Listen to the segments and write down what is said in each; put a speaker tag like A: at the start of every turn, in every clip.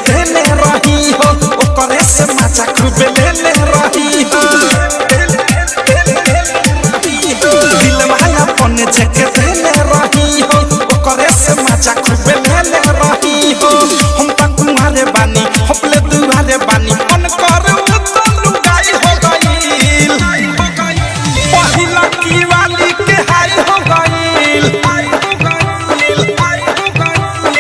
A: देले रही हो, ओकरे से मजा खूब लेले रही हो। दिलवा अपन जेके देले रही हो, ओकरे से मजा खूब लेले रही हो। हम त कुंवारे बानी, हपले दुआरे बानी, मन कर तो लुगाई हो गईल। पहिला की वाली के हाय हो गईल,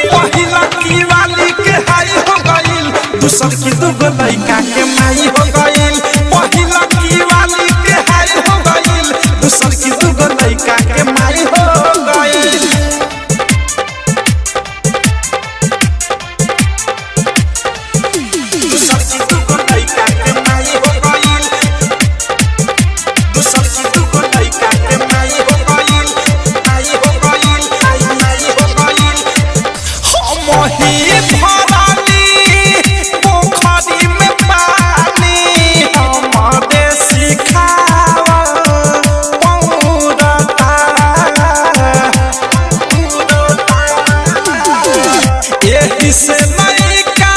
A: पहिला की वाली के हाय हो गईल, दूसर की दुगो लइका के माई हो गईल। पहिला की वाली के हाय हो गईल, दूसर की दुगो लइका के माई हो गईल। दूसर की दुगो लइका के माई हो गईल, दूसर की दुगो लइका के माई हो गईल, माई हो गईल, माई माई हो गईल। हम ही भराली पोखरी में पानी, हमरे सिखावा पौरता। एही से लइका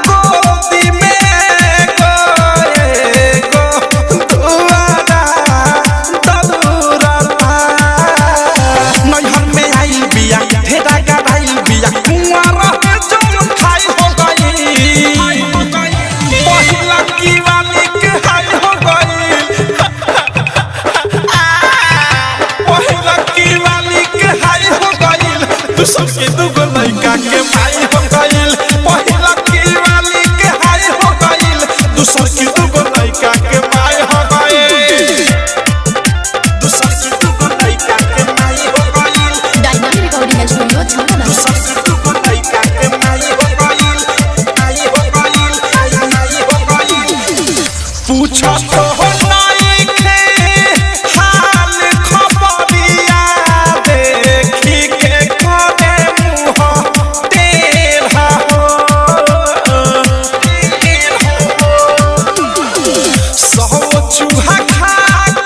A: गोदी में गो गो दुआरा दौड़ता। नैहर में आइल बिया, ढेरा गड़ाइल बिया, कुआं रहे जौन खाई हो गईल। पहिला की वाली के हाय हो गईल, पहिला की वाली के हाय हो गईल, दूसर के दुगो लइका के माई हो गईल। पहिला की वाली के हाय हो गईल, दूसर की दुगो लइका के माई हो गईल, दूसर की दुगो लइका के माई हो गईल।
B: डायनामिक रिकॉर्डिंग स्टूडियो छाना।
A: दूसर की दुगो लइका के माई हो गईल, माई हो गईल, माई माई हो गईल। पूछो तो हो नइखे हाल खबरिया, देखी के करे मुँह टेढ़ा हो, टेढ़ा हो। सौ चूहा खा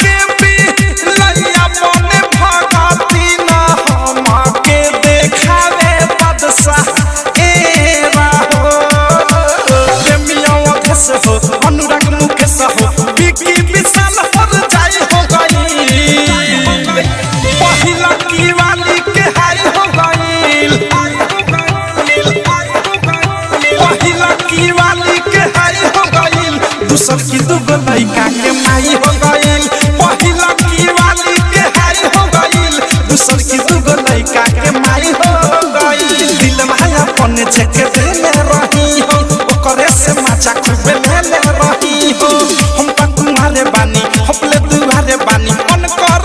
A: के भी लइया बने भगती न हमके देखावे बदसा एरा हो। प्रेमिया अवधेश हो, अनुराग मुकेश हो, विकी विशाल हर जाई हो गईल। पहिला की वाली के हाय हो गईल, पहिला की वाली के हाय हो गईल, दूसर की दुगो लइका के माई हो गईल। पहिला की वाली के हाय हो गईल, दूसर की दुगो लइका के माई हो गईल। दिलवा अपन जेके देले रही हो, ओकरे से मजा खूब लेले रही हो। हम त कुंवारे बानी, हपले दुआरे बानी, मन कर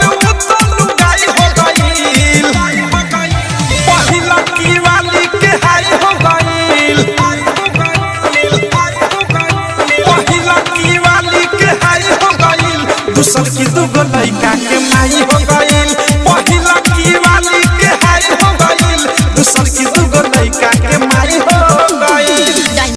A: तो लुगाई हो गईल। पहिला की वाली के हाय हो गईल, पहिला की वाली के हाय हो गईल, दूसर की दुगो लइका के